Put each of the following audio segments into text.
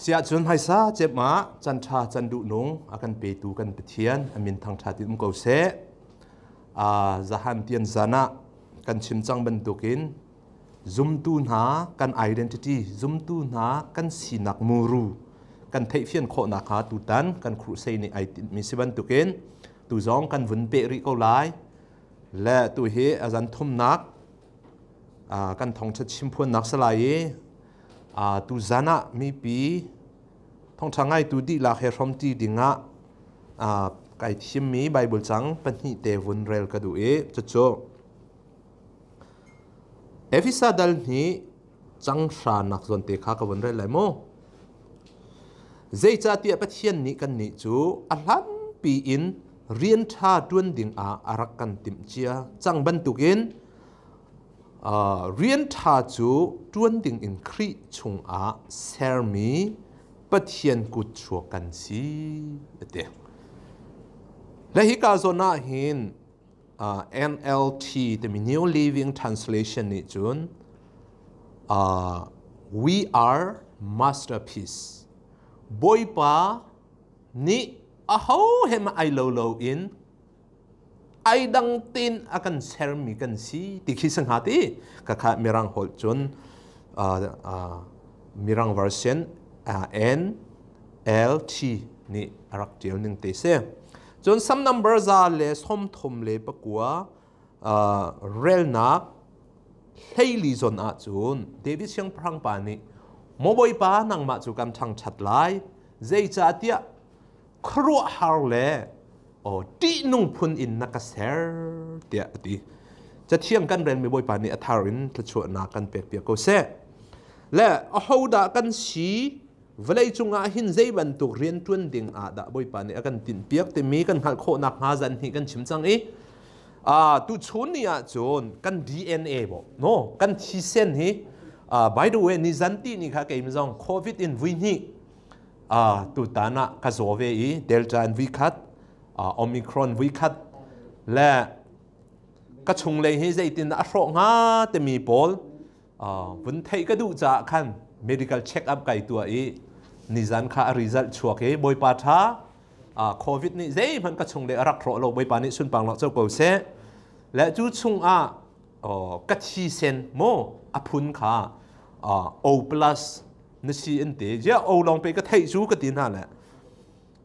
Siahcun hmaisa cem ah can ṭha can duh nung a kan petu kan Pathian a min thangṭhat in um ko seh. Zahan tian zan ah kan chim cang bantukin zumtu hna kan identity, zumtu hna kan sinak muru kan theihfian khawhnak kha tutan kan crusade nih ai tinhmi si bantukin tu zong kan vun peh rih ko lai. Le tu hi a zan thumnak kan thawngṭha chimphuannak si lai i tu zan ah mipi thawngṭha ngaitu dihlak he hrawmṭi dingah kai thimmi Bible cang pahnih te vun rel ka duh i cucu Efesa dal hnih cang hranak zawn te kha ka vun rel lai mu. Zeicahtiah Pathian nih kannih cu a hlanpi in rian ṭha ṭuan dingah a rak kan timh cia cang bantukin rian ṭha cu ṭuan dingin Khrih chungah sermi Pathian kut chuak kan si a ti. Le hika zawn ah hin NLT timi New Living Translation nih cun we are masterpiece. Bawipa nih aho he mah ai lo lo in ai dang tin a kan sermi kan si ti khi si hnga ti ka kha mirang holh cun mirang version N L T nih a rak tial ning te si. Cun sam number 139 relnak 14 zawn ah cun David siangpahrang pa nih maw Bawipa nangmah cu kan ṭhangṭhat lai zeicahtiah khuaruahhar le aw ṭihnung phun in na ka ser tiah a ti. Cathiang kan relmi Bawipa nih a thar in thluachuahnak kan pekpiak ko seh. Le ahodah kan si vawlei cungah hin zei bantuk rian ṭuan ding ah dah Bawipa nih a kan tinhpiak timi kan hngalh khawh nakhnga zan hnih kan chim cang i tuchun ni ah cun kan DNA bo no kan thisen hi by the way ni zan ti ni kha kei zong COVID in vui hnih tutan ah ka zaw ve i Delta in vui khat Omicron vui khat le ka chunglei hi zeitin a hrawh hnga timi pawl vun theih ka duh caah khan medical check up kai tuah i nizan kha a result chuak i Bawipa tha COVID nih zeihmanh ka chung le a rak hrawh lo Bawipa nih sunpang lak co ko seh le cu chungah ka thi sen mo a phun kha O plus na si an ti zia O lawng pe ka theih cu ka ti hna le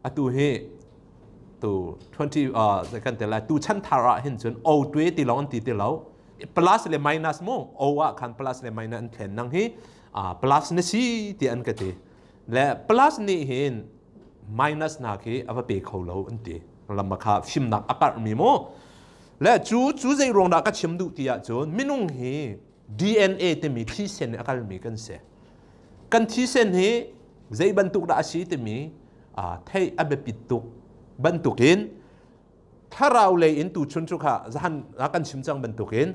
atu hi tu 20 kan te lai tu chan thar ah hin cun O tue ti lawng an ti ti lo plus le minus mu O ah khan plus le minus an thlen nang hi plus na si ti an ka ti le plus nih hin minus na khi a va pe kho lo an ti lam kha fimnak a karh mi mu le cu cu zei ruang dah ka chim duh ti ah cun minung hi DNA timi thisen a kalmi kan si kan thisen hi zei bantuk dah a si timi theih a biapit tuk bantukin thlarau lei in tu chun cu kha zahan kan chim cang bantukin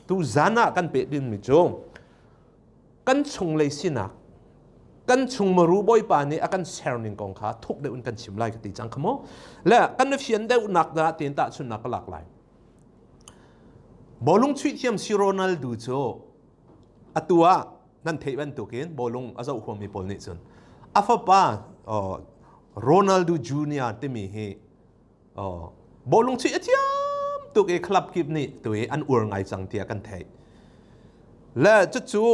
tu zan ah kan peh dingmi cu kan chunglei sinak kan chung maru bawipa nih a kan ser ning kong kha thuk deuh in kan chim lai ka ti cang kha mu le kan fian deuh nak dah tin tah chun nak ka lak lai bawlung chuih thiam si Ronaldo cu atu ah nan theih bantukin bawlung a zoh huammi pawl nih cun a fapa Ronaldo Junior timi hi bawlung chuih a thiam tuk i club kip nih tu i an ur ngai cang tiah kan theih le cucu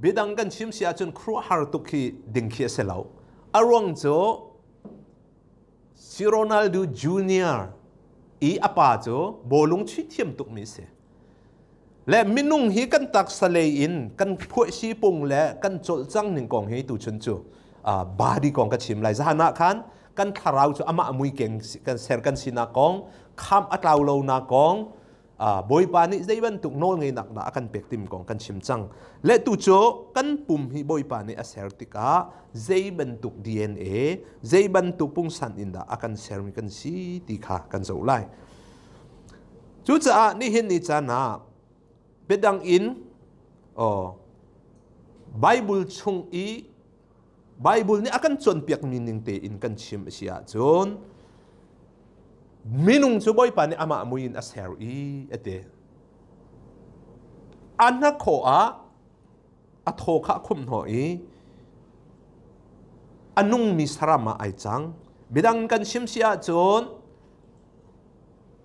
biadang kan chim si ahcun khuaruahhar tuk khi ding khi a si lo a ruang cu si Ronaldo Junior i a pa cu bawlung chuih thiam tuk mi si le minung hi kan taksa lei in kan phuahsi pung le kan cawlcang ning kong hi tu chun cu body kong ka chim lai zahan ah khan kan thlarau cu amah mui keng kan ser kan sinak kong kham a tlau lo nak kong Bawipa nih zei bantuk nawl ngeinak dah a kan pek tim kong kan chim cang le tu cu kan pum hi Bawipa nih a ser tikah zei bantuk DNA zei bantuk pungsan in dah a kan sermi kan si ti kha kan zoh lai. Cucaah nihin ni caan ah biadang in Bible chung i Bible nih a kan cawnpiakmi ning tein kan chim a si ahcun minung cu Bawipa nih amah mui in a ser i a ti. A hnakhaw ah a thaw kha a khumh hnawh i A nungmi saram ah ai cang. Midang kan chim si ahcun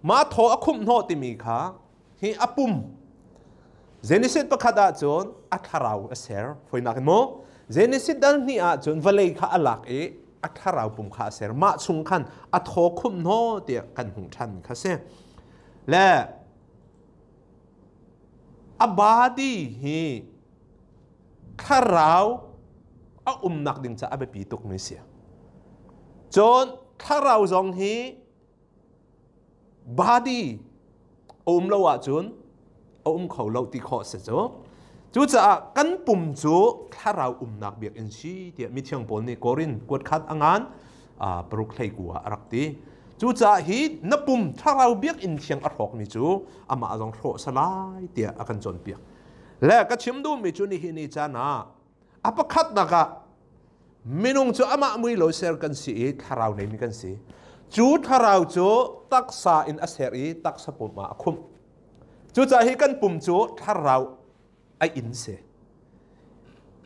mah thaw a khumh hnawh timi kha hi a pum Genesis pakhat ahcun a thlarau a ser foinak in maw Genesis dal hnih ahcun vawlei kha a lak i a thlarau pum kha a ser mah chung khan a thaw khumh hnaw tiah kan hmuh ṭhan kha si le a body hi thlarau a umnak ding ca a biapi tukmi si cun thlarau zong hi body a um lo ahcun a um kho lo ti khawh si cu. Cucaah kan pum cu thlarau umnak biakinn si tiah mithiang Paul nih Korin kuat khat a ngan paruk hlei ku ah a rak ti. Cucaah hi na pum thlarau biakinn thiang a hrawkmi cu amah zong hrawh salai tiah a kan cawnpiak. Le ka chim duhmi cu nihin ni caan ah A pakhatnak ah minung cu amah mui lo ser kan si i thlarau neimi kan si. Cu thlarau cu taksa in a ser i taksa pum ah a khumh. Cucaah hi kan pum cu thlarau a inn si.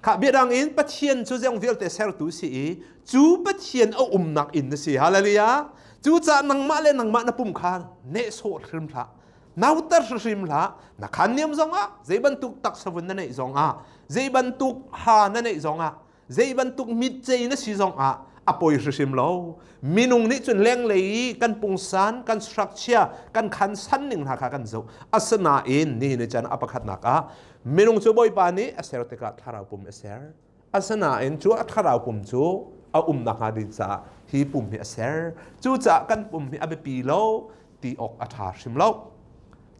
Kha biadang in Pathian cu zeong vialte sertu si i cu Pathian a umnak inn na si. Hallelujah. Cucaah nangmah le nangmah na pum kha nehsawh hrim hlah. Nauter hrim hlah. Na khan niam zongah zei bantuk taksa vun na neih zongah zei bantuk ha na neih zongah zei bantuk mitcei na si zongah a poi hrimhrim lo. Minung nih cun lenglei i kan pungsan kan structure kan khan san ning hna kha kan zoh. Asinain nihin ni chan a pakhatnak ah minung cu Bawipa nih a ser tikah thlarau pum a ser. Asinain cu a thlarau pum cu a um nakhnga ding caah hi pum hi a ser. Cucaah kan pum hi a biapi lo ti awk a ṭha hrim lo.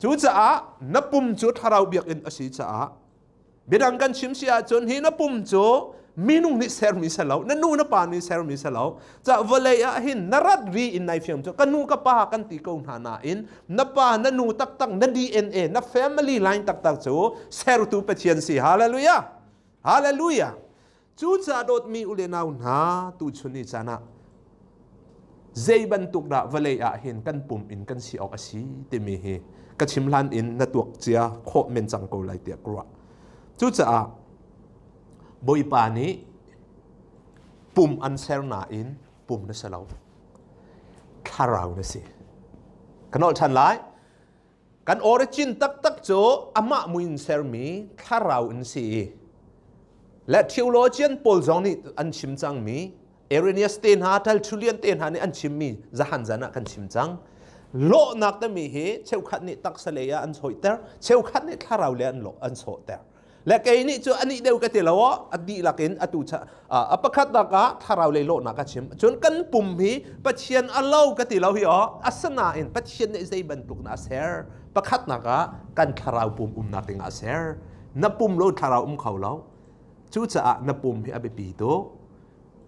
Cucaah na pum cu thlarau biakinn a si caah biadang kan chim si ahcun hi na pum cu minung nih sermi si lo, na nu na pa nih sermi si lo. Ca vawlei ah hin na rat ri in nai fiang cu ka nu ka pa kan ti ko hna nain na pa na nu taktak na DNA na family line taktak cu sertu Pathian si. Hallelujah. Hallelujah. Cucaah dawtmi u le nau hna, tuchun ni caan ah zei bantuk dah vawlei ah hin kan pum in kan si awk a si timi hi ka chim hlan in na tuak cia khawh men cang ko lai tiah ka ruah. Cucaah Bawipa nih pum an ser nain pum na si lo. Thlarau na si. Ka nolh ṭhan lai. Kan origin taktak cu amah muin sermi thlarau in si i le theologian pawl zong nih an chim cangmi Irenaeus te hna Tertullian te hna nih an chimmi zahan zan ah kan chim cang. Lawhnak timi hi cheukhat nih taksa lei ah an sawhter, cheukhat nih thlarau lei an lawh an sawhter. Le kei nih cu anih deuh ka ti lo a dihlak in atu a pakhat nak ah thlarau lei lawhnak a chim. Cun kan pum hi Pathian a lo ka ti lo hi aw. Asinain Pathian nih zei bantuk na a ser? Pakhat nak ah kan thlarau pum umnak ding ah a ser. Na pum lo thlarau um kho lo. Cucaah na pum hi a biapi tuk.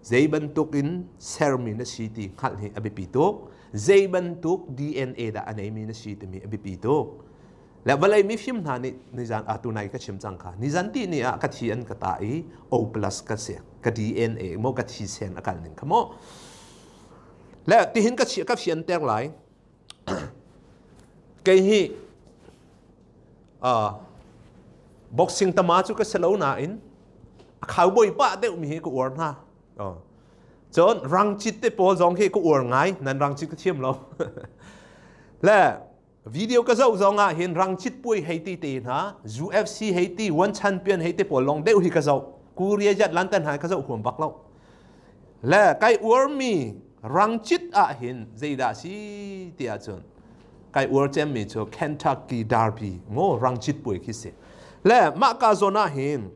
Zei bantuk in sermi na si ti hngalh hi a biapi tuk. Zei bantuk DNA dah a neimi na si timi a biapi tuk. Le vawlei mifim hna nih nizan atu nai ka chim cang kha nizan ti ni ah ka thi an ka ta i O plus ka si ka DNA mo ka thi sen a kal ning kha mo le tihin ka ka fian ter lai kei hi boxing tama cu ka si lo nain a cowboy pa deuh mi hi ka uar hna cun rangcit te pawl zong hi ka uar ngai nan rangcit ka thiam lo le Video ka zoh zong ah hin rangchit puai hei ti te hna, UFC hei ti, One Champion hei ti pawl lawng deuh hi ka zoh. Korea jat lan tan hai ka zoh huam bak lo. Le kai uarmi rangchit ah hin zeidah si ti ahcun kai uar cemmi cu Kentucky Derby ngo rangchit puai khi si. Le mah ka zawn ah hin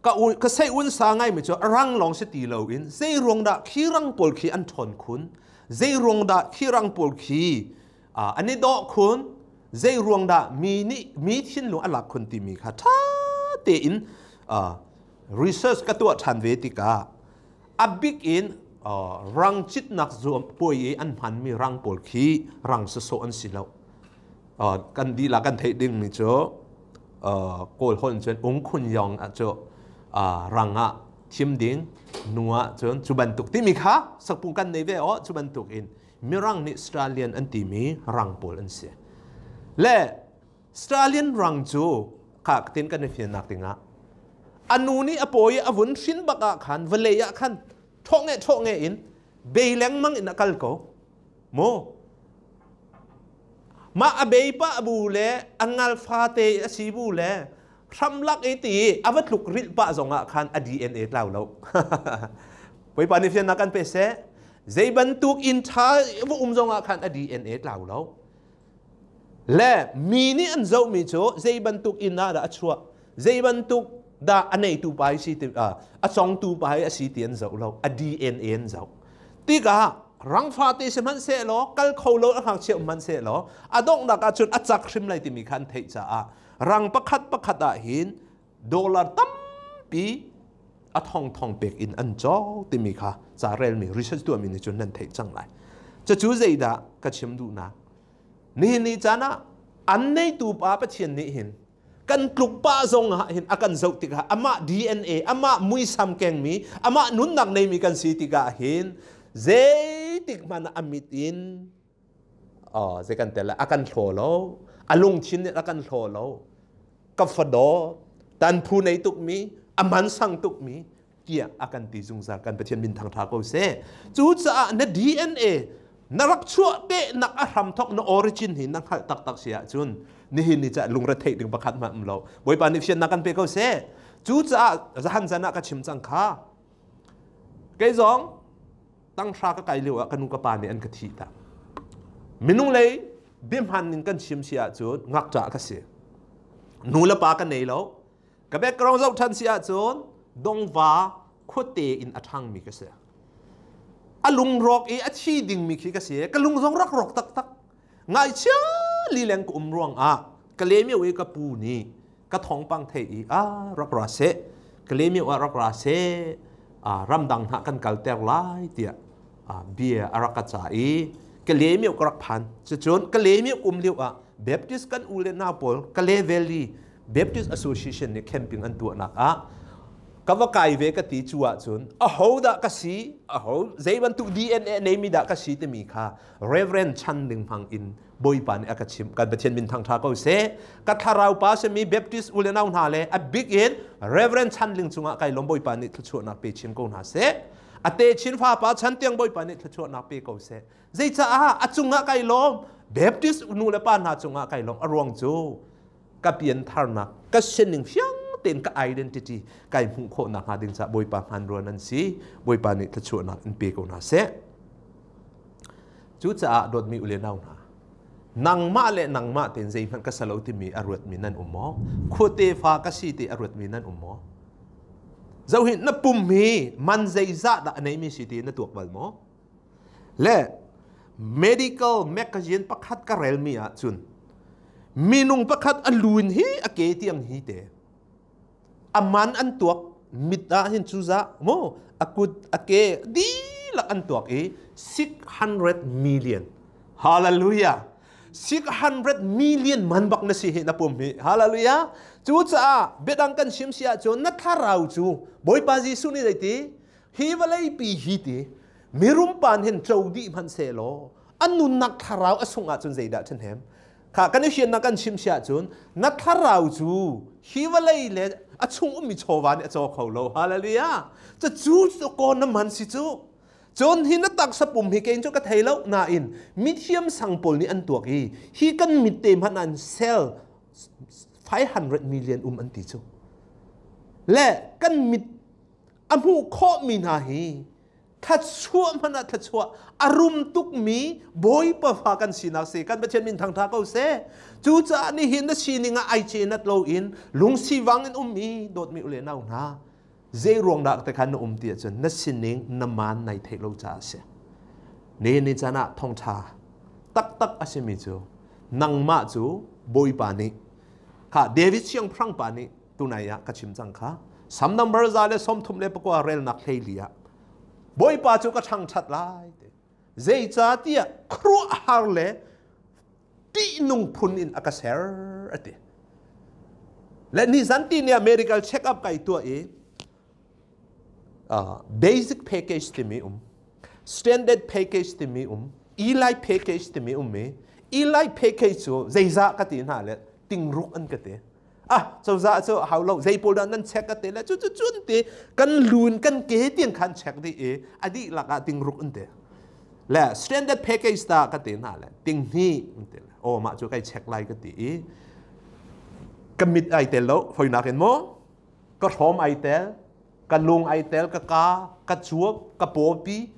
ka ka sei un sa ngai mi cu rang lawng si ti lo in zei ruang dah khi rang pawl khi an ṭhawn khun zei ruang dah khi rang pawl khi an i dawh khun zei ruang dah mi nih mi thinlung a lak khun timi kha ṭha tein research ka tuah ṭhan ve tikah a bik in rang citnak zuam puai i an hmanmi rang pawl khi rang sawsawh an si lo. Kan dihlak kan theih dingmi cu Kawl holh cun ungkhun yong ah cu rang ah thim ding nu ah cun cu bantuk timi kha sakpung kan nei ve aw cu bantuk in Mirang nih Australian an timi rang pawl an si. Le Australian rang cu kha tin kan i fiannak dingah. A nu nih a pawi a vun hrin bak ah khan vawlei ah khan ṭhawh nge ṭhawh nge in bei lengmang in a kal ko. Mu. Mah a bei pah bu le a ngal fate a si bu le hramlak i ti a va tluk rilh pah zongah khan a DNA tlau lo. Bawipa nih fiannak kan pe seh. Zei bantuk inn ṭha va um zongah khan a DNA tlau lo. Le mi nih an zohmi cu zei bantuk inn ah dah a chuah, zei bantuk dah a neitu pa hi si ti a congtu pa hi a si ti an zoh lo, a DNA an zoh. Tikah rangfa te sihmanhsehlaw kal kho lo a ngakchia um hmanhsehlaw a donghnak ah cun a cak hrim lai timi kha an theih caah rang pakhat pakhat ah hin dollar tampi a thongthong pek in an cawk timi kha ca relmi research tuahmi nih cun nan theih cang lai. Cucu zeidah ka chim duhnak? Nihin ni caan ah an neitu pa Pathian nih hin kan tluk pah zong ah hin a kan zoh tikah amah DNA, amah muisam kengmi, amah nunnak neimi kan si tikah hin zeitik hmanh ah a mit in oh zei kan tel a kan hlaw lo, a lungthin nih a kan hlaw lo. Ka fadaw tan phu nei tukmi, a man sang tukmi tiah a kan ti zungzal. Kan Pathian min thangtha ko seh. Cucaah na DNA na rak chuah te nak a hram thok na origin hi na hngalh taktak si ahcun nihin ni ca lungre theih ding pakhat hmanh um lo. Bawipa nih fiannak kan pe ko seh. Cucaah zahan zan ah ka chim cang kha. Kei zong tanghra ka kai lio ah ka nu ka pa nih an ka thih tak. Minung lei biahman ning kan chim si ahcun ngakṭah ka si. Nu le pa ka nei lo. Ka background zoh ṭhan si ahcun dongva khuate in a ṭhangmi ka si. A lungrawk i a thi dingmi khi ka si. Ka lung zong rak rawk taktak. Ngaichia lileng ka um ruangah ka lemio i ka pu nih ka thawngpang thei i a rak ra seh ka lemio ah rak ra seh ramdang hna kan kalter lai tiah bia a rak ka ca i ka lemio ka rak phan. Cucun ka lemio um lio ah Baptist kan u le nau pawl Kale Valley Baptist Association nih camping an tuahnak ah ka va kai ve ka ti cu ahcun aho dah ka si, aho zei bantuk DNA neimi dah ka si timi kha Reverend Chan Ling hmang in Bawipa nih a ka chimh. Kan Pathian min thangṭha ko seh. Ka thlarau pa simi Baptist u le nau hna le a big in Reverend Chan Ling cungah kai lawm. Bawipa nih thluachuahnak pe chin ko hna seh. A te chin fa pa chan tiang Bawipa nih thluachuahnak pe ko seh. Zeicaah a cungah kai lawm? Baptist nu le pa hna cungah kai lawm. A ruang cu ka piantharnak ka sining fiang tein ka identity kai hmuh khawh nakhnga ding caah Bawipa hmanrua nan si. Bawipa nih thluachuahnak in pe ko hna seh. Cucaah dawtmi u le nau hna, nangmah le nangmah tein zeihmanh ka salo timi a ruatmi nan um maw? Khuate fa ka si ti a ruatmi nan um maw? Zohin na pum hi man zeizah dah a neimi si ti na tuak bal maw? Le medical magazine pakhat ka relmi ahcun minung pakhat a lun hi a ke tiang hi te a man an tuak mit ah hin cuza mu a kut a ke dihlak an tuak i 600 million. Hallelujah. 600 million man bak na si hi na pum hi. Hallelujah. Cucaah biadang kan chim si ahcun na thlarau cu Bawipa Jesuh nih zeiti hi vawlei pi hi ti mirum pan hin co dih hmanh sehlaw an nunnak thlarau a sung ahcun zeidah ṭhahnem kha kan i fiannak kan chim si ahcun na thlarau cu hi vawlei le a chung ummi chawva nih a caw kho lo. Hallelujah. Cu cu ko na man si cu. Cun hi na taksa pum hi kein cu ka thei lo nain mithiam sang pawl nih an tuak i hi kan mit te hmanh an cell 500 million um an ti cu le kan mit a hmuh khawhmi hna hi thluachuah hmanh ah thluachuah a rum tukmi Bawipa fa kan sinak si. Kan Pathian min thangtha ko seh. Cucaah nihin na sining ah ai cenat loin lungsivang in um i dawtmi ule nau hna, zei ruang dah te khan na um ti ahcun na sining na man nai theih lo caah a si. Nihin ni caan ah thawngtha taktak a simi cu nangmah cu Bawipa nih kha David siangpahrang pa nih tunai ah ka chim cang kha Sam number 139 relnak 14 ah Bawipa cu ka ṭhangṭhat lai ti. Zeicahtiah khuaruahhar le ṭihnung phun in a ka ser a ti. Le nizan ti ni ah medical check up kai tuah i basic package timi um, standard package timi um, Eli package timi um i Eli package cu zeizah ka ti hna le tingruk an ka ti. Ah, cozah cu hau lo, zei pawl dah nan check a te le cu cu cun te kan lun kan ke tiang khan check dih i a dihlak ah ting ruk an te. Le standard package ta ka te hna le ting hnih an te le. Oh, mah cu kai check lai ka ti i ka mit ai tel lo, hoinak in maw? Ka hrawm ai tel, ka lung ai tel, ka ka, ka cuap, ka pawpi,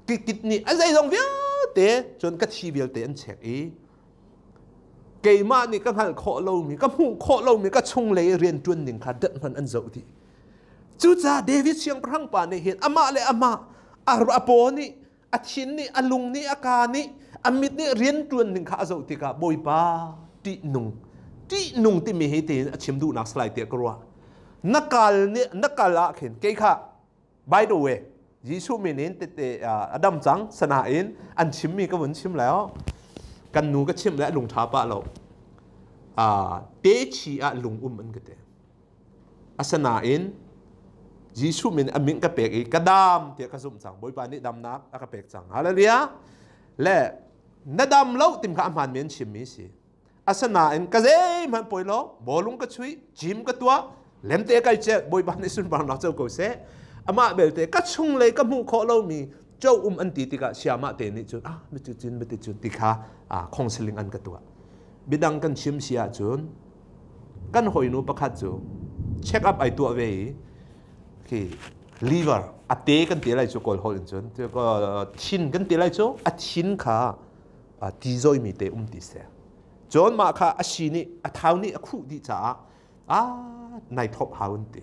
kit nih a zeizong vialte cun ka thi vialte an check i keimah nih ka hngalh khawh lomi ka hmuh khawh lomi ka chunglei rian ṭuan ning kha dat hmanh an zoh dih. Cucaah David siangpahrang pa nih hin amah le amah a paw nih a thin nih a lung nih a ka nih a mit nih rian ṭuan ning kha a zoh tikah Bawipa ṭihnung ṭihnung timi hi tiin a chim duhnak salai tiah ka ruah. Na kal nih na kal ah khin kei kha. By the way, Jesuh min in tete a dam cang sanain an chimmi ka vun chim lai. Kan nu ka chimh le lung ṭha pah lo. Te chi ah lung um an ka te. Asanain Jesuh min a min ka pek i ka dam tiah ka zumh cang. Bawipa nih damnak a ka pek cang. Hallelujah. Le na dam lo tim kha a hmaan mi an chimmi si. Asinain ka zeihmanh poi lo, bawlung ka chuih, gym ka tuah, lemte kai cek, Bawipa nih sunparnak co ko seh. Amah belte ka chunglei ka hmuh khawh lomi co um an ti tikah siamah te nih cun ah micu cun miti cun ti kha khongsiling an ka tuah. Bidang kan chim si ahcun kan hawinu pakhat cu check up ai tuah ve i khi liver a te kan ti lai cu kawl holh in cun thin kan ti lai cu a thin kha ti zawimi te um ti seh. Cun mah kha a si nih a thau nih a khuh dih caah a nai thop hau an ti.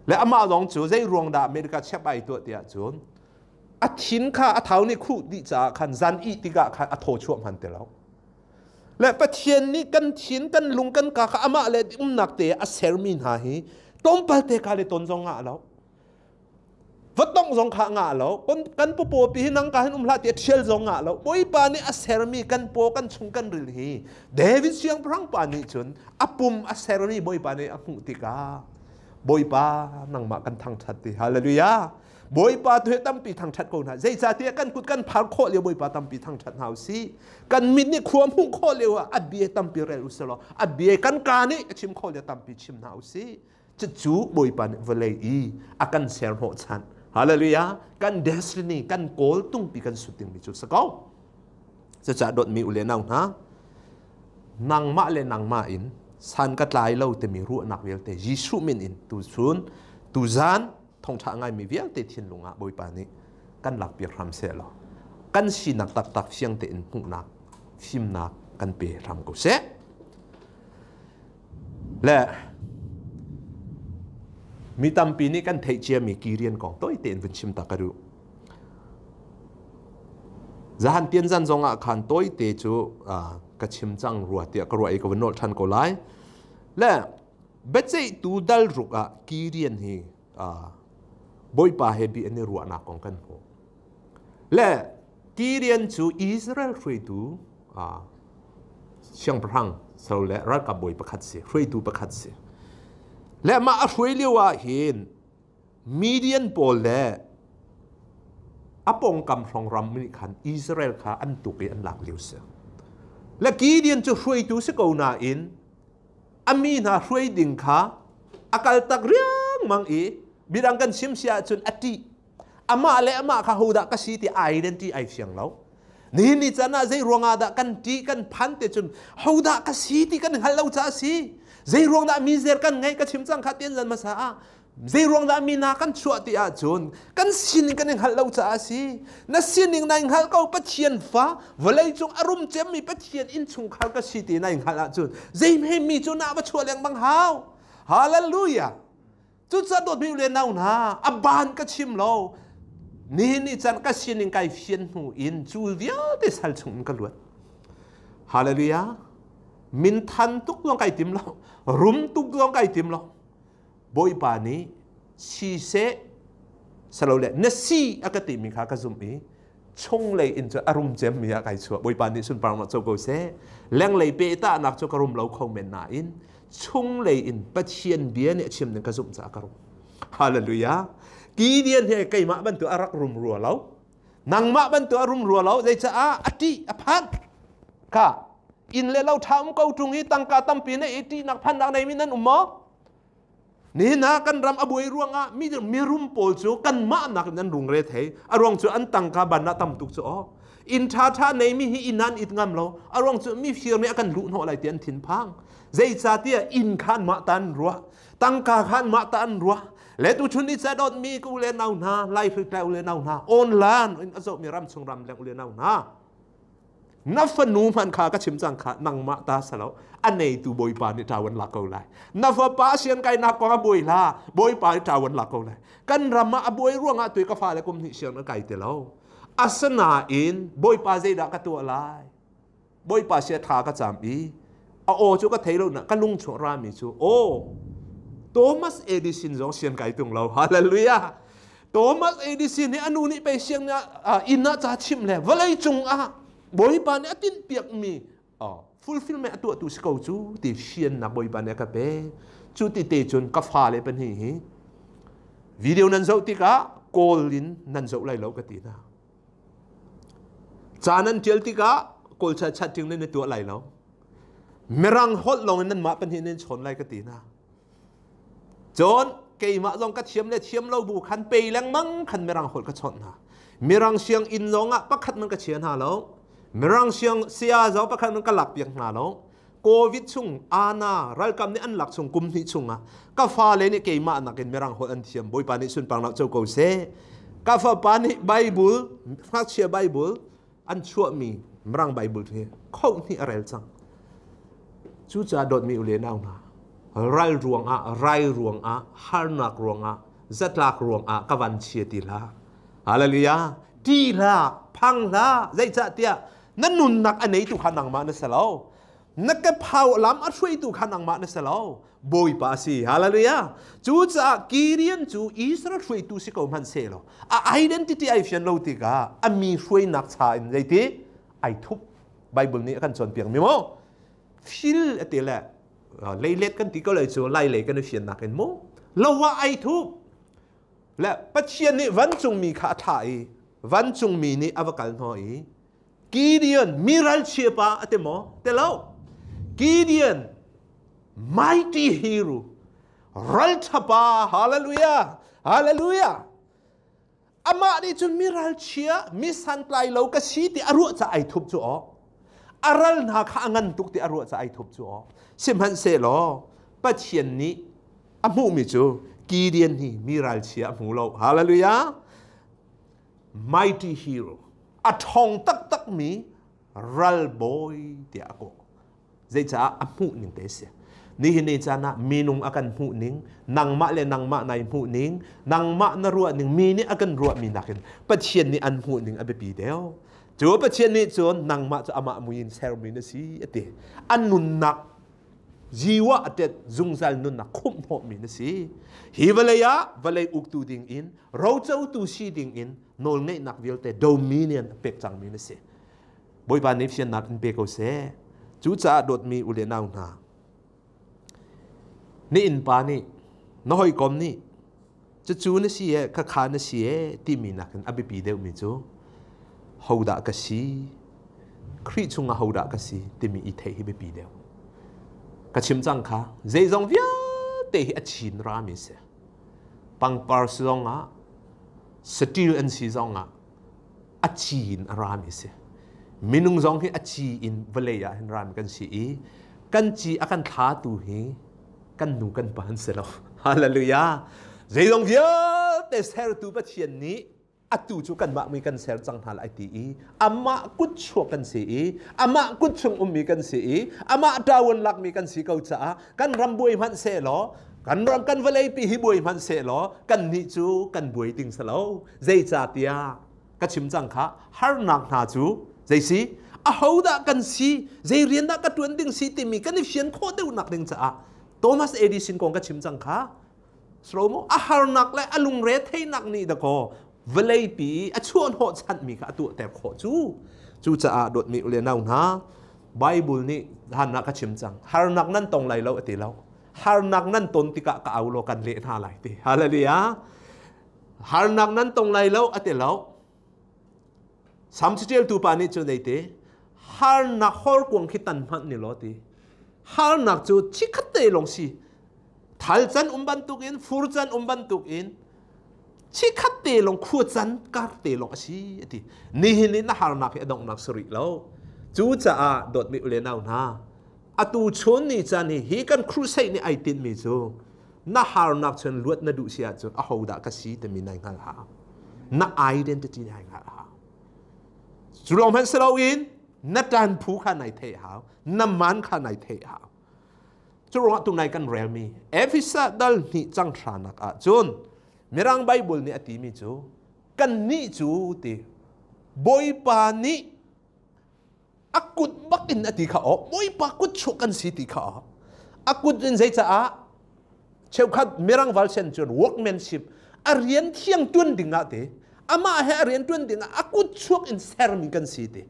Le amah zong cu zei ruang dah America chep ai tuah tiah cun a thin kha a thau nih khuh dih caah khan zan ih tikah khan a thaw chuah hman ti lo. Le Pathian nih kan thin kan lung kan ka kha amah le umnak te a sermi hna hi tlawmpal te ka le ton zong ngah lo. Va tongh zong kha ngah lo. Kan papaw pi hi nang ka hin um hlah ti thial zong ngah lo. Bawipa nih a sermi kan paw kan chung kan ril hi David siangpahrang pa nih cun a pum a sermi Bawipa nih a hmuh tikah Bawipa nangmah kan thangthat ti. Hallelujah. Bawipa tu hi tampi thangthat ko hna. Zeicahtiah kan kut kan phar khawh lio Bawipa tampi thangthat hna usih. Kan mit nih khua hmuh khawh lio ah a bia tampi rel usih law a bia kan ka nih a chim khawh lio tampi chim hna usih. Cucu Bawipa nih vawlei i a kan ser hnawhchan. Hallelujah. Kan destiny, kan kawl tungpi kan sut dingmi cu si ko. Cucaah dawtmi u le nau hna, nangmah le nangmah in san ka tlai lo timi ruahnak vialte Jesuh min in tuchun, tuzan thawngṭha ngaimi vialte thinlung ah Bawipa nih kan lakpiak hram seh law kan sinak taktak fiang tein hmuhnak, fimnak kan pe hram ko seh. Le mi tampi nih kan theih ciami Kirian kong tawi tein vun chim ta ka duh. Zahan tian zan zong ah khan tawi te cu ka chim cang rua tiah ka ruah i ka vun nolh ṭhan ko lai. Le biaceihtu dal ruk ah Kirian hi Bawipa he bi an i ruahnak kong kan hmuh. Le Gideon cu Israel hruaitu siangpahrang so le ralkap bawi pakhat si, hruaitu pakhat si. Le mah a hruai lio ah hin Midian pawl le a pawngkam hrawng ram nih khan Israel kha an tuk i an lak lio si. Le Gideon cu hruaitu si ko nain a mi hna hruai ding kha a kal tak riangmang i midang kan chim si ahcun a ṭih. Amah le amah kha hodah ka si ti identity ai fiang lo. Nihin ni caan ah zei ruangah dah kan ṭih kan phan te cun hodah ka si ti kan hngalh lo caah si. Zei ruang dah mi zer kan ngeih ka chim cang kha tian zan hmasa ah zei ruang dah mi na kan chuah ti ahcun kan sining kan i hngalh lo caah si. Na sining nai hngalh ko Pathian fa vawlei cung a rum cemmi Pathian innchungkhar ka si ti nai hngalh ahcun zei hme mi cu na va chuah lengmang hau. Hallelujah. Cucaah dawtmi le nau hna, a ban ka chim lo. Nihin ni can ka sining kai fian hnu in cu vialte sal chung in ka luat. Hallelujah. Min than tuk zong kai tim lo. Rum tuk zong kai tim lo. Bawipa nih si seh salole na si a ka timi kha ka zumh i chunglei in cu a rum cemmi ah kai chuah. Bawipa nih sunparnak co ko seh. Lenglei pehtahnak cu ka rum lo kho men nain chunglei in Pathian bia nih a chim ning ka zumh caah ka rum. Hallelujah. Gideon he keimah bantuk a rak rum rua lo. Nangmah bantuk a rum rua lo. Zeicaah a ṭih a phan. Ka. Inn le lo ṭha um ko ṭung i tangka tampi na i ṭihnak phannak nei mi nan um maw? Nihin ah kan ram a buai ruangah mi mirum pawl cu kanmah nakin an rung re thei. A ruang cu an tangka ban ah tam tuk cu aw. Inn ṭhaṭha neimi hi inn an it ngam lo. A ruang cu mi fir nih a kan luh hnawh lai ti an thinphang. Zeicahtiah inn kha anmah ta an ruah. Tangka kha anmah ta an ruah. Le tuchun ni ca dawtmi ka u le nau hna, lai hritlai u le nau hna, online in a zohmi ram chung ram leng u le nau hna. Na fanu hmanh kha ka chim cang kha nangmah ta salo a neitu Bawipa nih ṭawan lak ko lai. Na fapa sian kainak kong a buai hla Bawipa nih ṭawan lak ko lai. Kan ram ah a buai ruangah tu ka fale kum hnih siang an kai ti lo. Asinain Bawipa zeidah ka tuah lai? Bawipa sia tha ka cam i a aw cu ka thei lo na ka lung chung rami cu aw Thomas Edison zong sian kai tung lo. Hallelujah. Thomas Edison nih a nu nih pei siang inn ah ca chimh le vawlei cung ah Bawipa nih a tinhpiak mi fulfillment a tuahtu si ko cu ti fiannak Bawipa nih a ka pe. Cu ti te cun ka fale pahnih hi video nan zoh tikah kawl in nan zoh lai lo ka ti hna. Ca nan tial tikah kawl chat chatting nan i tuah lai lo. Mirang holh lawng in nanmah pahnih nan chawn lai ka ti hna. Cun keimah zong ka thiam le thiam lo bu khan pe lengmang khan Mirang holh ka chawnh hna. Mirang sianginn zong ah pakhat man ka chia hna lo. Mirang siang saya zong pakhat man ka lak piak hna lo. Covid chung ana ralkam nih an lak chung kum hnih chung ah ka fale nih keimah nakin Mirang holh an thiam. Bawipa nih sunparnak co ko seh. Ka fapa nih Bible, ngakchia Bible an chuahmi Mirang Bible hi khoh hnih a rel cang. Cucaah dawtmi u le nau hna, ral ruangah, rai ruangah, harnak ruangah, zatlak ruangah ka van chia ti hlah. Hallelujah. Ti hlah, phang hlah, zeicahtiah na nunnak a neitu kha nangmah na si lo. Na ke phau lam a hruaitu kha nangmah na si lo. Bawipa a si. Hallelujah. Cucaah Gideon cu Israel hruaitu si ko hmanh seh law a identity ai fian lo tikah a mi hruainak cha in zeiti ai thup. Bible nih a kan cawnpiak mi maw? Fil a ti le leilet kan ti ko lai cu lai lei kan i fiannak in mu lo ah ai thup. Le Pathian nih vancungmi kha a thlah i vancungmi nih a va kal hnawh i Gideon mi ralchia pa a ti maw? Ti lo. Gideon mighty hero raltha pa hallelujah hallelujah amah nih cun mi ralchia mi santlai lo ka si ti a ruah ca ai thup cu aw a ral hna kha a ngan tuk ti a ruah ca ai thup cu aw sihmanhsehlaw Pathian nih a hmuhmi cu Gideon hi mi ralchia a hmu lo hallelujah mighty hero a ṭhawng taktakmi ralbawi tiah a kawh. Zeicah a hmuh ning te si. Nihin ni caan ah minung a kan hmuh ning, nangmah le nangmah nai hmuh ning, nangmah na ruah ning, mi nih a kan ruahmi nakin Pathian nih an hmuh ning a biapi deuh. Cu Pathian nih cun nangmah cu amah mui in sermi na si a ti. An nunnak Jiwa a tet zungzal nunnak khumh hnawhmi na si. Hi vawlei ah vawlei uktu ding in rocotu si ding in nawlngeihnak vialte dominion a pek cangmi na si. Bawipa nih fiannak in pe ko seh. Cucaah dawtmi u le nau hna, na innpa nih, na hawikom nih, cucu na si e, khakha na si e timi nakin a biapi deuhmi cu hodah ka si, Khrih chungah hodah ka si timi i theih hi biapi deuh. Ka chim cang kha, zeizong vialte hi a chin rami si. Pangpar si zongah, saṭil an si zongah, a ci in a rami si. Minung zong hi a ci in vawlei ah hin rami kan si i kan ci a kan thlatu hi kan nu kan pa an si lo. Hallelujah. Zeizong vialte sertu Pathian nih atu cu kanmah mi kan ser cang hna lai ti i amah kut chuak kan si i amah kut chung ummi kan si i amah ṭawan lakmi kan si ko caah kan ram buai hmanh seh law kan ram kan vawlei pi hi buai hmanh seh law kan nih cu kan buai ding si lo zeicahtiah ka chim cang kha harnak hna cu zei si ahodah kan si zei rian dah ka ṭuan ding si timi kan i fian khawh deuhnak ding caah Thomas Edison kong ka chim cang kha Slomo a harnak le a lungre theinak nih dakaw vawleipi a chuahhnawh chanmi kha a tuahter khawh cu. Cucaah dawtmi u le nau hna, Bible nih hannak ka chim cang. Harnak nan tong lai lo a ti lo. Harnak nan ton tikah ka au law kan leh hna lai ti. Hallelujah. Harnak nan tong lai lo a ti lo. Sam tu pa nih cun ei te. Harnak horkuang khi tan hmanh ni law ti. Harnak cu chikhat te lawng si. Thal can um bantukin, fur can um bantukin, chikhat te lawng khua can kar te lawng a si a ti. Nihin i na harnak hi a donghnak si rih lo. Cucaah dawtmi ule nau hna, atu chun ni caan hi hi kan crusade nih ai tinhmi cu na harnak chun luat na duh si ahcun ahodah ka si timi nai hngal hau. Na identity nai hngal hau. Cu lawng hmanh si loin na ṭan phu kha nai theih hau, na man kha nai theih hau. Cu ruangah tunai kan relmi Efesa dal hnih cang hranak ah cun Mirang Bible nih a timi cu kannih cu ti Bawipa nih a kut bak in a ti kha aw Bawipa kut chuah kan si ti kha aw a kut in zeicaah cheukhat Mirang version cun workmanship a rian thiang tuan ding ah ti amah he a rian tuan ding ah a kut chuak in sermi kan si ti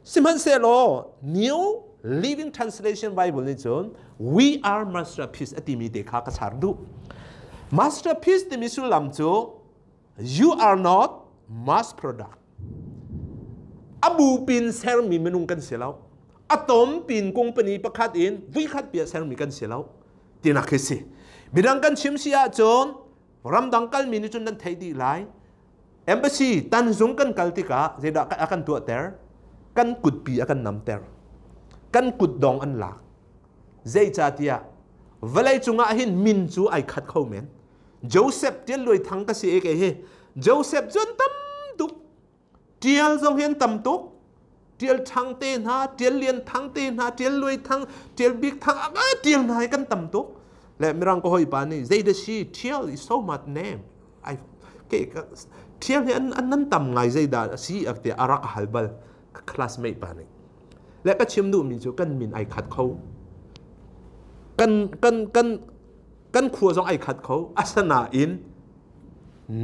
sihmanhsehlaw New Living Translation Bible nih cun we are masterpiece a timi te kha ka char duh masterpiece timi sullam cu you are not mass product a bu pin sermi minung kan si lo a tom pin company pakhat in vuikhat pia sermi kan si lo tinak khi si midang kan chim si ahcun ramdang kalmi nih cun nan theih dih lai embassy tanzung kan kal tikah zeidah a kan tuahter kan kutpi a kan namter kan kutdong an lak zeicahtiah vawlei cungah hin min cu ai khat kho men Joseph tial luai thang ka si e ke hi Joseph cun tam tuk tial zong hian tam tuk tial thang te hna tial lian thang te hna tial luai thang tial bik thang a tial hna hi kan tam tuk le mirang ko hoi pa nih zei da si tial is so much name ai ke tial hi an an nan tam ngai zei da si ak te arak hal bal classmate pa nih le ka chim duh mi cu kan min ai khat kho kan kan kan kan khua zong ai khat kho asanain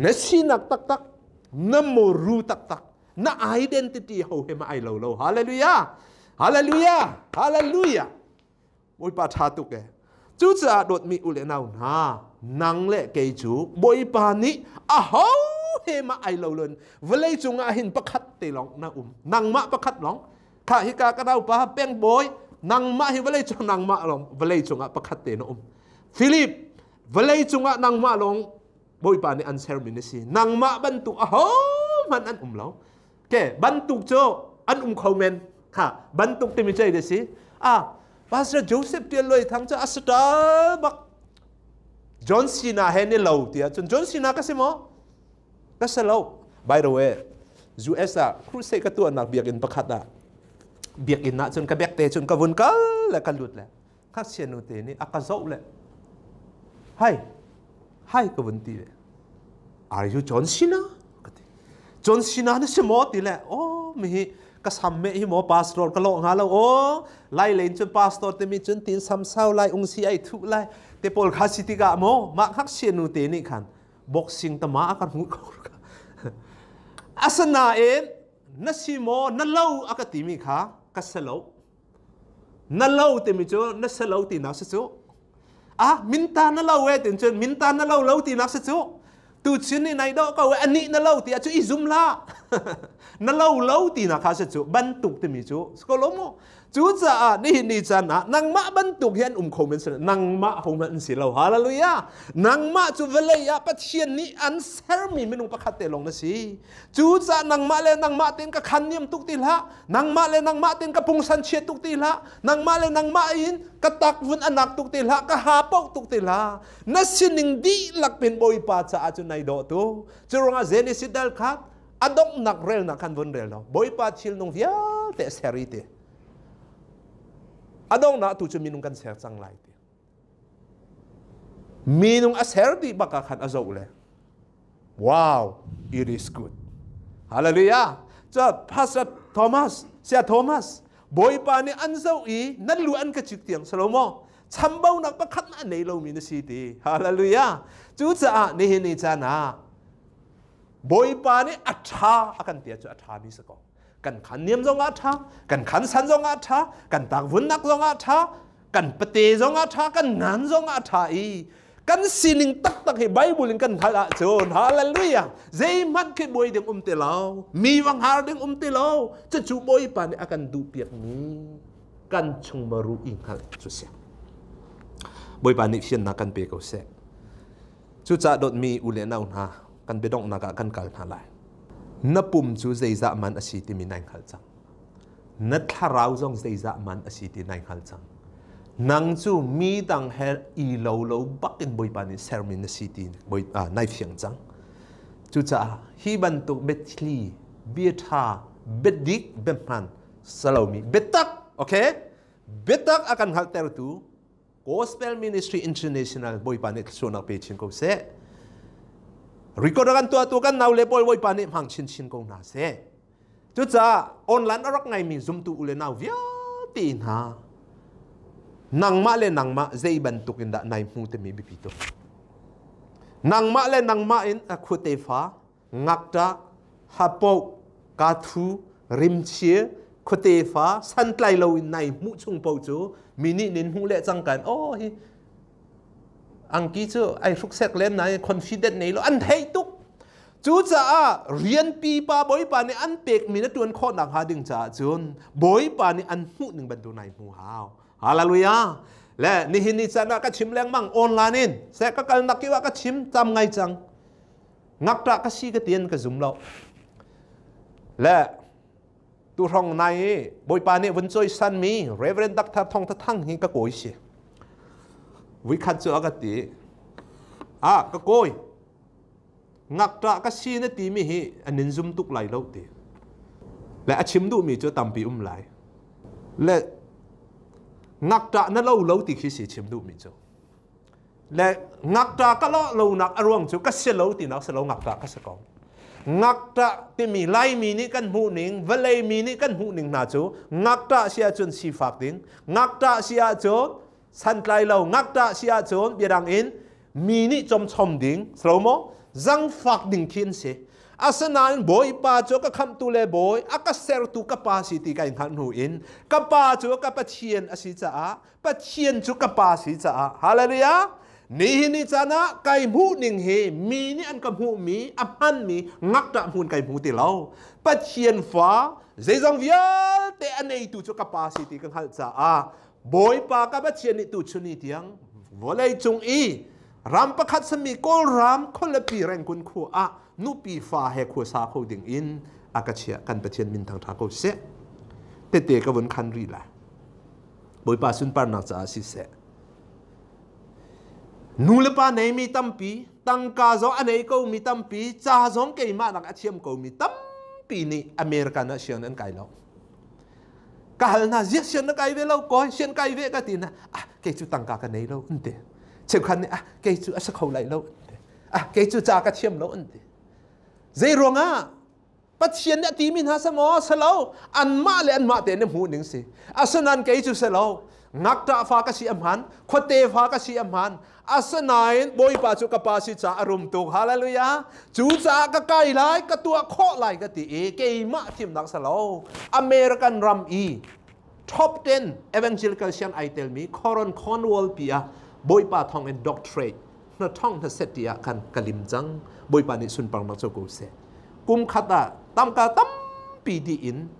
na sinak taktak na moru taktak na identity ho he ma ai lo lo hallelujah hallelujah hallelujah Bawipa tha tuk e cucaah dawtmi u le nau hna nang le kei cu Bawipa nih a ho he ma ai lo lon vawlei cungah hin pakhat te lawng na um nangmah pakhat lawng kha hika ka naupa peng bawi nangmah hi vawlei cung nangmah lawng vawlei cungah pakhat te na um Philip vawlei cungah nangmah lawng Bawipa nih an sermi na si nangmah bantuk ahohmanh an um lo ke bantuk cu an um kho men kha bantuk timi cei de si ah Pastor Joseph Tial Loi Thang cu a star bak John Cena he ni lo tiah cun John Cena ka si maw ka si lo by the way US ah crusade ka tuahnak biakinn pakhat ah biakinn ah cun ka bek te cun ka vun kal le ka lut le ngakchia nu te nih a ka zoh le hai hai ka vun ti le are you John Cena ka ti John Cena na si maw ti le oh mi hi ka sam me hi maw pastor ka lo nga lo o lai len cun pastor te mi cun tin sam sau lai ung si ai thu lai te pawl kha si tikah maw mah ngakchia nu te nih khan boxing tama a kan hmuh ko asinain na si maw na lo a ka timi kha ka si lo na lo timi cu na si lo tinak si cu ah minta na lo e tin cun minta na lo lo tinak si cu tu chin ni nai do ko e ani na lo ti cu i zum la na lo lo tinak kha si cu bantuk timi cu ko lo mu Cucaah nihin ni caan ah nangmah bantuk hi an um kho men si nangmah ho hmanh an si lo. Hallelujah. Nangmah cu vawlei ah Pathian nih an sermi minung pakhat te lawng na si. Cucaah nangmah le nangmah tein ka khan niam tuk ti hlah. Nangmah le nangmah tein ka pungsan chia tuk ti hlah. Nangmah le nangmah in ka takvun anak tuk ti hlah. Ka ha poh tuk ti hlah. Na sining dihlak pin Bawipa caah cun nai dawh tu. Cu ruangah Genesis dal kha a donghnak relnak khan vun rel lo Bawipa thil nung vialte ser i ti a donghnak tu cu minung kan ser cang lai ti minung a ser dih bak ah khan a zoh le wow it is good hallelujah ca pastor Thomas sia Thomas Bawipa nih an zoh i nan lu an ka cik tiang salomo chambaunak pakhat na nei lomi na si ti hallelujah cucaah nihin ni caan ah Bawipa nih a ṭha a kan ti cu a ṭhami si ko. Kan khan niam zong ah ṭha, kan khan san zong ah ṭha, kan takvunnak zong ah ṭha, kan pate zong ah ṭha, kan ngan zong ah ṭha i Kan sining taktak hi Bible in kan hngalh ahcun, hallelujah, zeihmanh khi buai ding um ti lo, mi va hngar ding um ti lo. Cucu Bawipa nih a kan duhpiak mi kan chung maru i hngalh cu si. Bawipa nih fiannak kan pe ko seh. Cucaah dawtmi u le nau hna, kan biadonghnak ah kan kal hna lai. Na pum cu zeizah man a si timi nai hngal cang. Na thlarau zong zeizah man a si ti nai hngal cang. Nang cu mi dang he i lo lo bak in Bawipa nih sermi na si ti nai fiang cang. Cucaah hi bantuk biathli, biaṭha, biadik, biahman salomi biatak, okay? Biatak a kan hngalhtertu Gospel Ministry International Bawipa nih thluachuahnak pe chin ko seh. Record kan tuahtu kan nau le pawl Bawipa nih hmang chinchin ko hna seh. Cucaah online a rak ngaimi zumtu u le nau vialte hna, nangmah le nangmah zei bantuk in dah nai hmu timi biapi tuk. Nangmah le nangmah in a khuate fa, ngakṭah, hapoh, kathu, rimchir, khuate fa, santlai lo in nai hmuh chung paoh cu mi nih nin hmuh le cangkan, oh, hi angki cu ai hruk sek len nai confident nei lo an theih tuk. Cucaah rian pipa Bawipa nih an pekmi na ṭuan khawh nakhnga ding caah cun Bawipa nih an hmuh ning bantuk nai hmu hau. Hallelujah. Le nihin ni caan ah ka chim lengmang online in se ka kalnak kip ah ka chim tam ngai cang. Ngakṭah ka si ka tian ka zum lo. Le tu hrong nai i Bawipa nih vun cawisan mi Reverend Dr. Thong Tha Thang hi ka kawi si. Vuikhat cu a ka ti. Ah, ka kawi. Ngakṭah ka si na timi hi an in zum tuk lai lo ti. Le a chim duhmi cu tampi um lai. Le ngakṭah na lo lo ti khi si chim duhmi cu. Le ngakṭah ka lo lonak a ruang cu ka si lo tinak si lo, ngakṭah ka si ko. Ngakṭah timi Laimi nih kan hmuh ning, vawlei mi nih kan hmuh ning hna cu ngakṭah si ahcun sifak ding, ngakṭah si ahcun santlai lo, ngakṭah si ahcun biadang in mi nih chomchom ding, slomo zangfak ding khi an si. Asinain Bawipa cu ka khamhtu le Bawi, a ka sertu ka pa si ti kai hngalh hnu in, ka pa cu ka Pathian a si caah, Pathian cu ka pa si caah, hallelujah, nihin ni caan ah kai hmuh ning hi mi nih an ka hmuhmi a hmanmi ngakṭah hmun kai hmu ti lo. Pathian fa, zeizong vialte a neitu cu ka pa si ti ka hngalh caah, Bawipa ka Pathian nih tuchun ni tiang vawlei cung i ram pakhat sami Kawlram khualipi Rangoon khua ah nupi fa he khuasa kho ding in a ka chiah. Kan Pathian min thangṭha ko seh. Tete ka vun khan rih lai. Bawipa sunparnak caah siseh. Nu le pa neimi tampi, tangka zong a nei ko mi tampi, ca zong keimah nak a thiam ko mi tampi nih American ah sianginn an kai lo. Ka hal hna, ziah sian na kai ve lo, kawi sian kai ve ka ti na, ah, kei cu tangka ka nei lo an ti. Cheukhat nih, ah, kei cu a si kho lai lo an ti. Ah, kei cu ca ka thiam lo an ti. Zei ruangah Pathian nih a timi hna sa maw selo, anmah le anmah te na hmuh ning si. Asinain kei cu selo, ngakṭah fa ka si a hman, khuate fa ka si a hman. Asinain Bawipa cu ka pa si caah a rum tuk. Hallelujah. Cu caah ka kai lai, ka tuah khawh lai ka ti i keimah thimnak selo. American ram i top 10 evangelical siang ai telmi Coron Cornwall pi ah Bawipa thawng in doctorate hna thong hna set ti ah khan ka lim cang. Bawipa nih sunparnak cu ko seh. Kum khat ah tamka tampi di in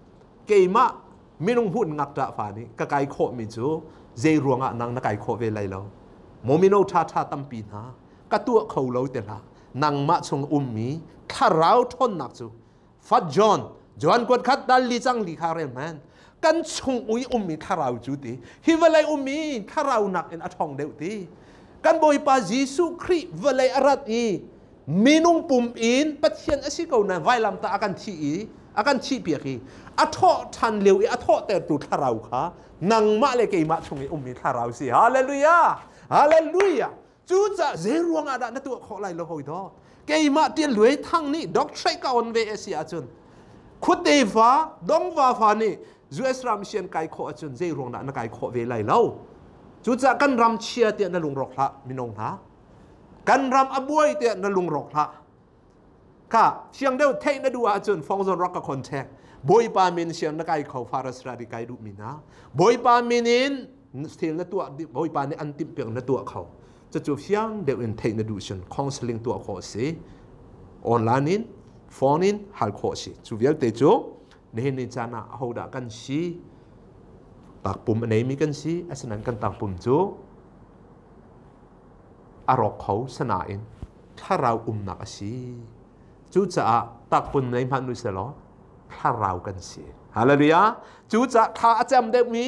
keimah minung hmun ngakṭah fa nih ka kai khawhmi cu zei ruangah nang na kai khawh ve lai lo? Maw mino ṭhaṭha tampi hna, ka tuah kho lo te hlah. Nangmah chung ummi thlarau ṭhawnnak cu Fat John John kuat khat dal li cang li kha rel man kan chung ui ummi thlarau cu ti hi vawlei ummi thlarau nak in a ṭhawng deuh ti. Kan Bawipa Jesuh Khrih vawlei a rat i minung pum in Pathian a si ko na vailam ta a kan thi i a kan thih piak i a thawh ṭhan lio i a thawhtertu thlarau kha nangmah le keimah chung i ummi thlarau si. Hallelujah, hallelujah. Cucaah zei ruang ah dah na tuah khawh lai lo, hawi dawt? Keimah Tian Luai Thang nih doctorate ka on ve a si ahcun, khuate fa dongva fa nih US ram sian kai khawh ahcun, zei ruang dah na kai khawh ve lai lo? Cucaah kan ram chia tiah na lungrawk hlah, minung hna. Kan ram a buai tiah na lungrawk hlah. Ka siang deuh theih na duh ahcun fongzon rak ka contact. Bawipa min siang na kai kho, faras radi kai duh mi na Bawipa min in thil na tuah, Bawipa nih an timh piak na tuah kho. Cucu fiang deuh in theih na duh cun counseling tuah khawh a si. Online in, phone in hal khawh a si. Cu vialte cu nihin ni caan ah ahodah kan si, takpum a neimi kan si, asinain kan takpum cu a rawk kho sanain thlarau umnak a si. Cucaah takpum nei hmanh u selaw thlarau kan si. Hallelujah. Cucaah thla a cam deuhmi,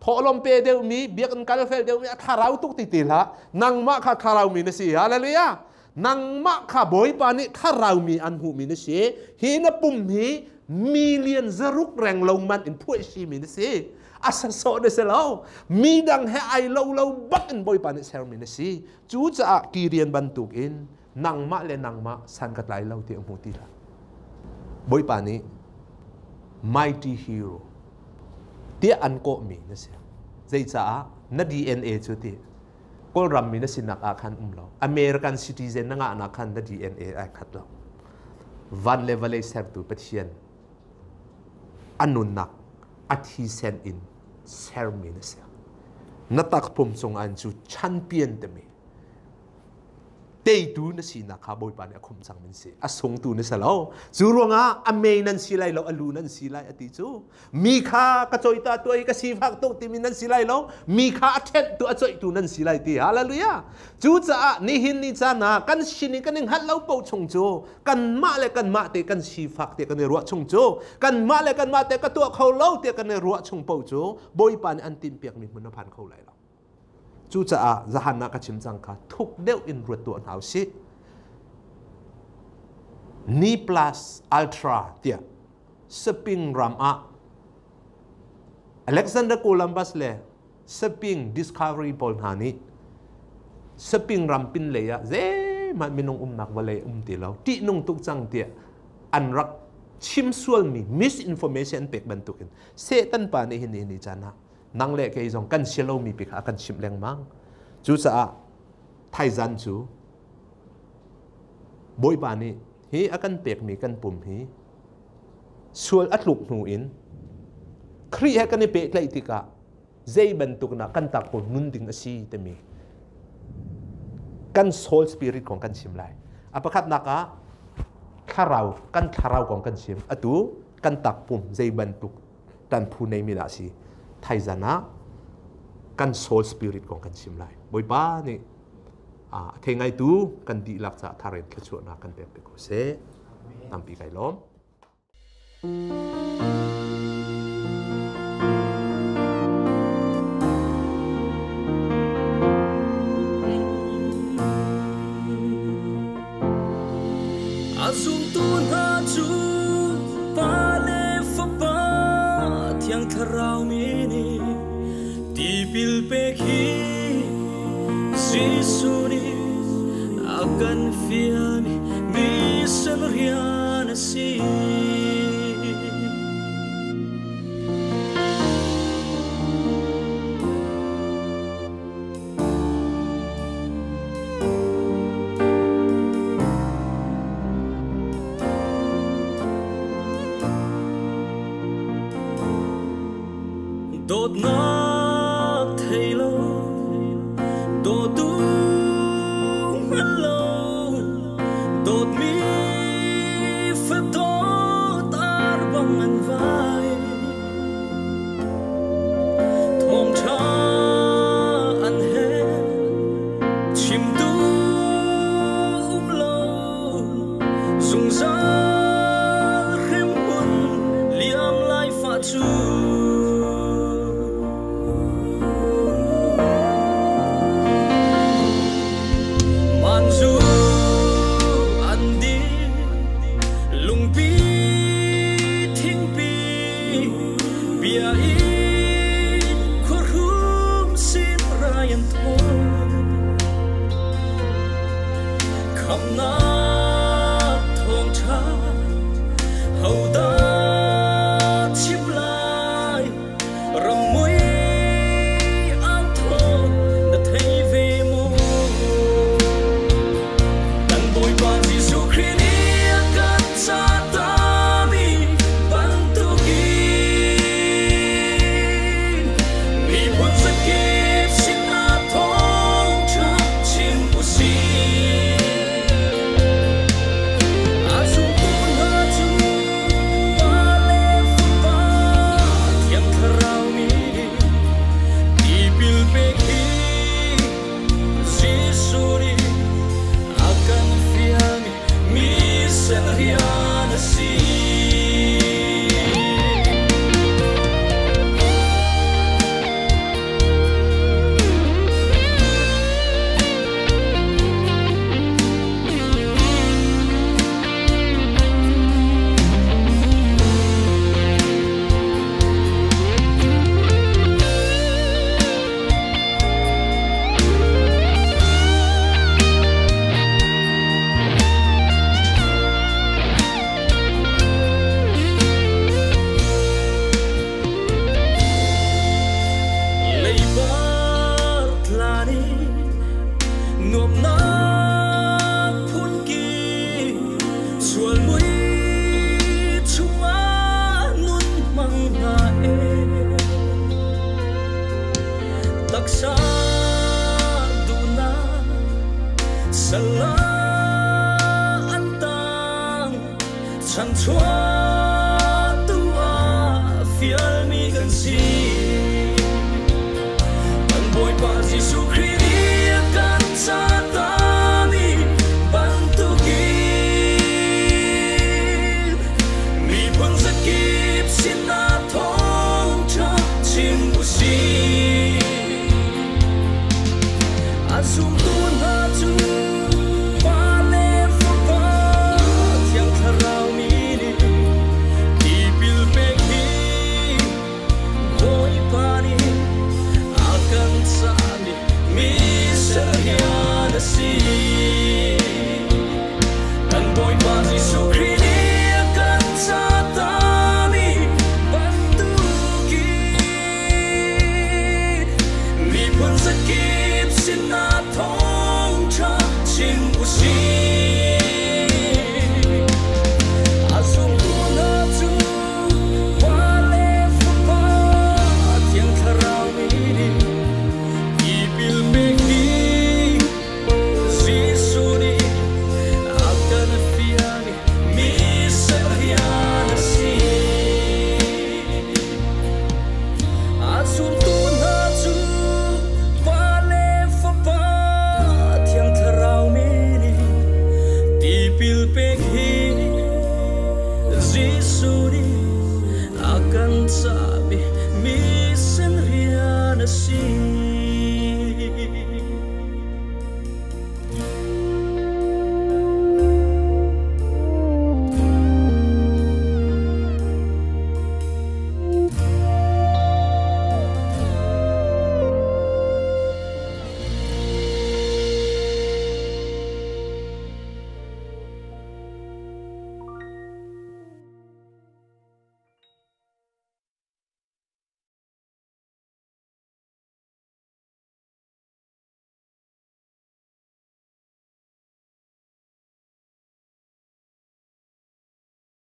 thawhlawm pe deuhmi, biakinn kal fel deuhmi a thlarau tuk ti ti hlah. Nangmah kha thlarau mi na si. Hallelujah. Nangmah kha Bawipa nih thlarau mi an hmuhmi na si. Hi na pum hi million zaruk reng lo man in phuai simi na si. A sasawh na si lo. Mi dang he ai lo lo bak in Bawipa nih sermi na si. Cucaah kirian bantuk in nangmah le nangmah san ka tlai lo ti a hmu ti hlah. Bawipa nih mighty hero tiah an kawhmi na si. Zeicaah na DNA cu ti Kawlram mi na sinak ah khan um lo. American citizen na ngahnak khan na DNA ai khat lo. Van le vawlei sertu Pathian a nunnak a thisen in sermi na si. Na takpum cung an cu champion timi teitu na sinak kha Bawipa nih a khumh cang min si. A sungtu na si lo. Cu ruangah a mei nan si lai lo, a lu nan si lai a ti cu. Mi kha ka coita tuah i ka sifak tuk timi nan si lai lo. Mi kha a ṭhenhtu a coihtu nan si lai ti. Hallelujah. Cucaah nihin ni caan ah kan sin i kan i hngalh lo paoh chung cu kanmah le kanmah te kan sifak te kan i ruah chung cu kanmah le kanmah te ka tuah kho lo te kan i ruah chung paoh cu Bawipa nih an tinhpiakmi hmun a phan kho lai lo. Cucaah zahan ah ka chim cang kha thuk deuh in ruat tuah hna usih. Ni plus ultra tiah Saping ram ah Alexander Columbus le Saping discovery pawl hna nih Saping ram pin lei ah zeihmanh minung umnak vawlei um ti lo ṭihnung tuk cang tiah an rak chim sualmi misinformation an pek bantukin Satan pa nih hin ni caan ah nang le kei zong kan si lomi pi kha a kan chimh lengmang. Cucaah thaizan cu Bawipa nih hi a kan pekmi kan pum hi sual a tluk hnu in Khrih he kan i pehtlaih tikah zei bantuk na kan takpum nun ding a si timi kan soul spirit kong kan chim lai. A pakhatnak ah thlarau kan thlarau kong kan chim. Atu kan takpum zei bantuk tan phu neimi dah si thaizan ah kan soul spirit kong kan chim lai. Bawipa nih a thei ngaitu kan dihlak caah tharin thluachuahnak kan pek te ko seh. Tampi kai lawm. A zumtu hna cu Pa le Fapa Thiang Thlarau min in tipil pek hi Jesuh nih a kan fialmi mission rian a si. Dawtnak thei lo, dawtu hngal lo, dawtmi fadawt ar bang an vai. Thawngṭha an he chimtu um lo, zungzal hremhmun liam lai fa cu. Manzu an di lungpi thingpi bia in khuahrum sin rai an thawn khamnak thawngṭha hodah chim lai ramui au thawn na thei ve maw kan Bawipa Jesuh Khrih nih a kan cahtami bantukin miphun zakip sinah thawngṭha chim. Salah an tang chanchuah tu ah fialmi kan si. Kan Bawipa Jesuh Khrih nih a kan cahtami bantukin miphun zakip sinah thawngṭha chim u sih. A zumtu hna cu Pa le Fapa Thiang Thlarau min in tipil pek hi Bawipa nih a kan cahmi mission rian a si. Kan Bawipa Jesuh Khrih nih a kan cahtami bantukin miphun zakip.